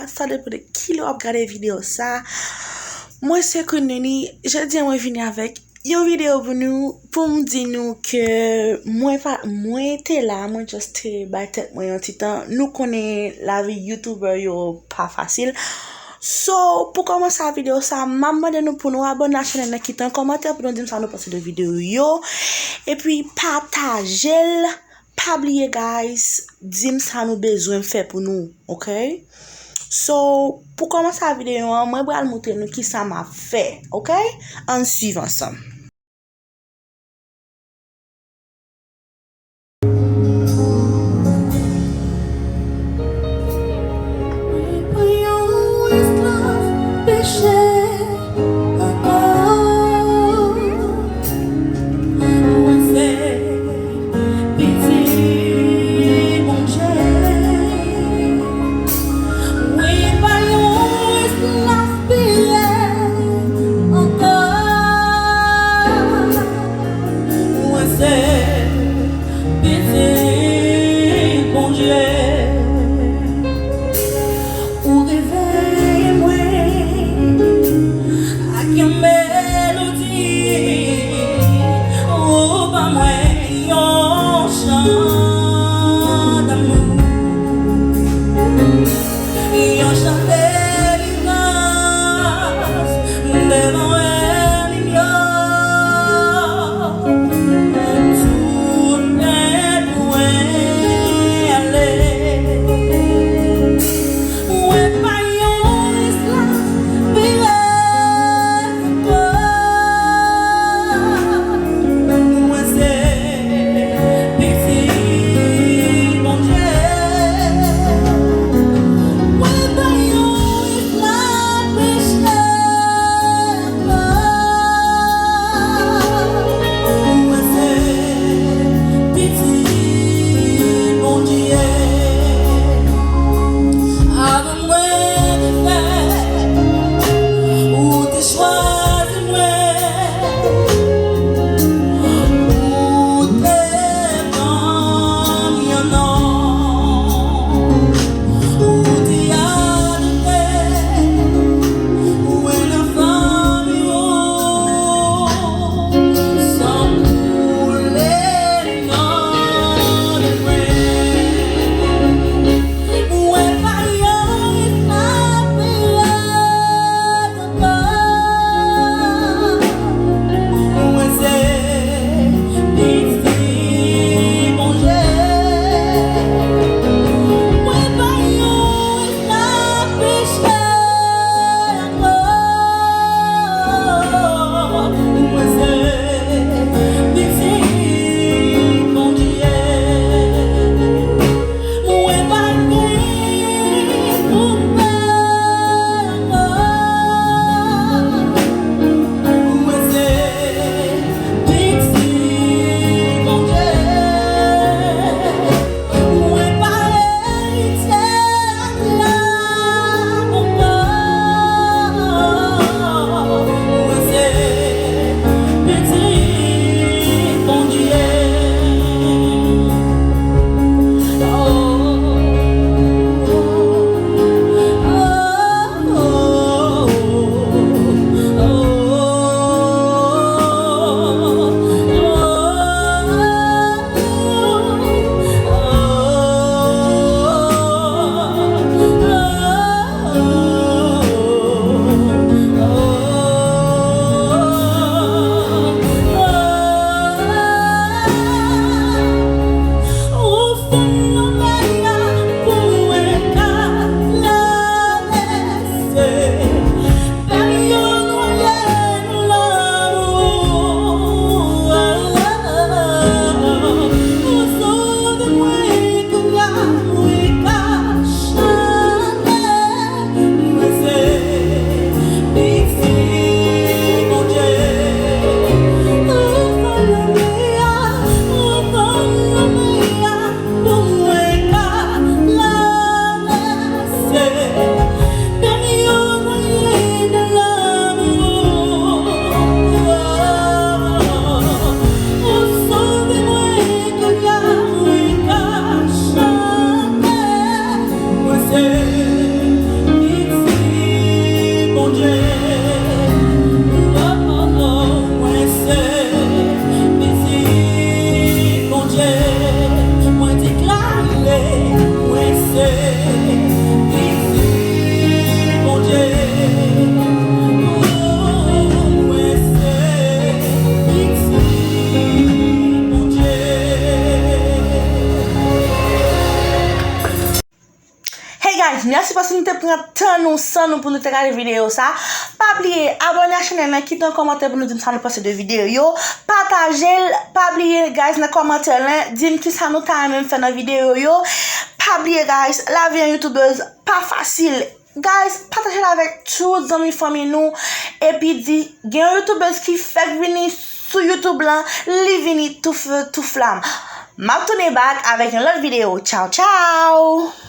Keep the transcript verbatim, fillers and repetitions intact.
Sa depann de kilè w ap gade videyo sa. Mwen se Queen Nini. Jodi a mwen vini avèk yon videyo pou nou, pou m di nou ke mwen pa, mwen te la, mwen just te bay tèt mwen yon ti tan. Nou konnen lavi YouTuber yo pa fasil. So, pou kòmanse a videyo sa, m ap mande nou pou nou abòne a chanèl nan, kite yon kòmantè pou nou di m sa nou panse de videyo yo. Epi pataje l. Pa bliye, guys, di m sa nou bezwen m fè pou nou, ok? So, pou kòmanse a videyo an, mwen pral montre nou kisa m ap fè, ok? Ann swiv ansanm. Mwen pa yon esklav peche ankò. Mwen se pitit Bondye. Mwen pa yon esklav pire ankò. Paske nou te pran tan nou, san nou pou nou te gade videyo sa. Pa bliye abòne a chanèl lan, kite yon kòmantè pou nou di m sa nou panse de videyo yo. Pataje l, pa bliye guys nan kòmantè lan, di m kisa nou ta renmen m fè nan videyo yo. Pa bliye guys, lavi yon youtubèz pa fasil. Guys, pataje l avèk tout zanmi fanmi nou. Epi di, gen yon youtubèz ki fèk vini sou YouTube lan, li vini tou feu tou flam. M ap tounen back avèk yon lòt videyo. Tchaw tchaw.